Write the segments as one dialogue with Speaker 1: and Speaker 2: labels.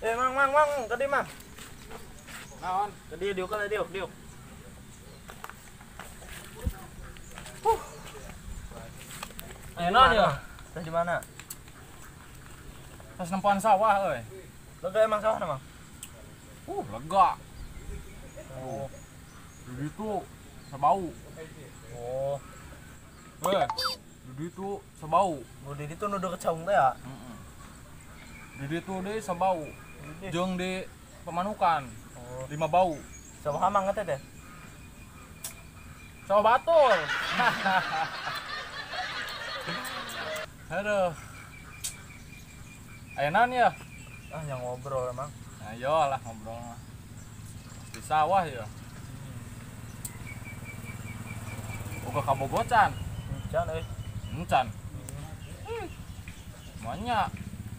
Speaker 1: Mang mang mang tadi mah.
Speaker 2: Naon?
Speaker 1: Tadi diuk lah diuk diuk.
Speaker 2: Ayo naon ya?
Speaker 1: Tadi mana?
Speaker 2: Pas nempoan sawah euy.
Speaker 1: Lega emang sawah na, Mang?
Speaker 2: Lega. Oh. Di ditu sabau.
Speaker 1: Oh.
Speaker 2: Di ditu sabau.
Speaker 1: Di ditu nu deket saung teh ya?
Speaker 2: Heeh. Di ditu deui sabau. Jeung di Pemanukan.
Speaker 1: Oh.
Speaker 2: 5 bau.
Speaker 1: Sawah amang teh teh.
Speaker 2: Sawah batur. Aduh. Ayo naon ya?
Speaker 1: Ah, yang ngobrol emang.
Speaker 2: Ayo lah ngobrol mah. Di sawah ya. Boga kabogocan.
Speaker 1: Encan euy.
Speaker 2: Encan. Banyak.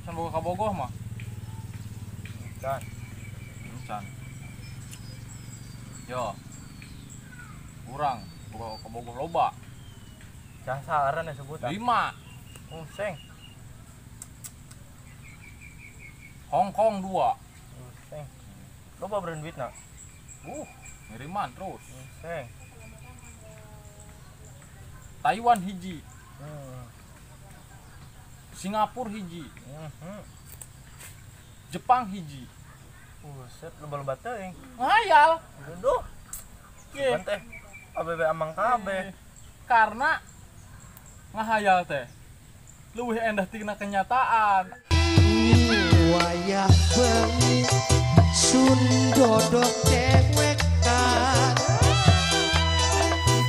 Speaker 2: Can boga kabogoh mah.
Speaker 1: Encan.
Speaker 2: Encan. Yo. Urang boga kabogoh loba.
Speaker 1: Jasa aran ya sebutan.
Speaker 2: 5.
Speaker 1: Pusing.
Speaker 2: Hong Kong 2.
Speaker 1: Pusing. Loba beren duitna.
Speaker 2: Ngiriman terus.
Speaker 1: Pusing.
Speaker 2: Taiwan hiji. Singapura hiji. Jepang hiji.
Speaker 1: Buset, loba-loba teuing.
Speaker 2: Ngayal.
Speaker 1: Aduh.
Speaker 2: Ye.
Speaker 1: Teh ABB amang kabeh.
Speaker 2: Karena ngahayal teh leuwih endah tina kenyataan.
Speaker 3: Wayah bengi sun dodok dewekan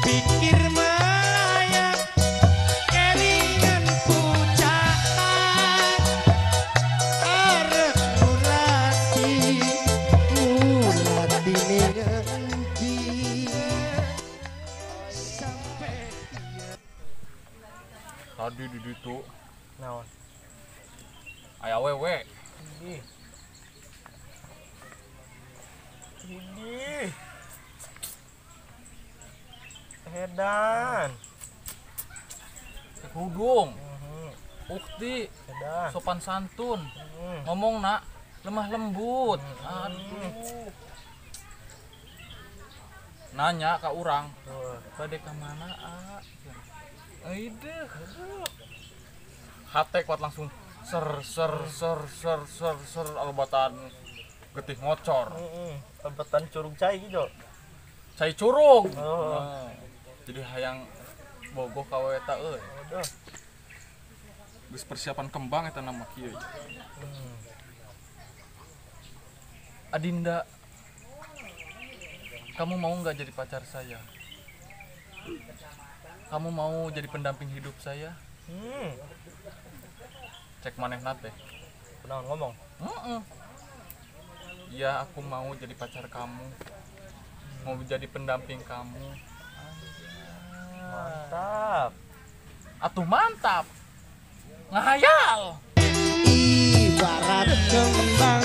Speaker 3: pikir melayang kelingan pucaan arep ngulati ngulati ngendi sampai
Speaker 2: tadi di ditu
Speaker 1: naon
Speaker 2: aya awewe.
Speaker 1: Ini. Ini. Edan.
Speaker 2: Kerudung. Ukti.
Speaker 1: Edan.
Speaker 2: Sopan santun. Ngomong nak lemah lembut. Aduh. Nanya ka urang. Bade ka mana, a? Aduh. Hate kuat langsung ser ser ser ser ser ser albatan getih ngocor.
Speaker 1: Albatan curug cai gitu.
Speaker 2: Cai curug. Oh. Nah, jadi hayang bogoh ka we eta euy.
Speaker 1: Aduh.
Speaker 2: Geus persiapan kembang eta nama kieu. Adinda, kamu mau nggak jadi pacar saya? Kamu mau jadi pendamping hidup saya? Cek manehna teh.
Speaker 1: Kunaon ngomong?
Speaker 2: Iya, aku mau jadi pacar kamu. Mau jadi pendamping kamu.
Speaker 1: Mantap.
Speaker 2: Atuh mantap. Ngahayal.
Speaker 3: Ibarat kembang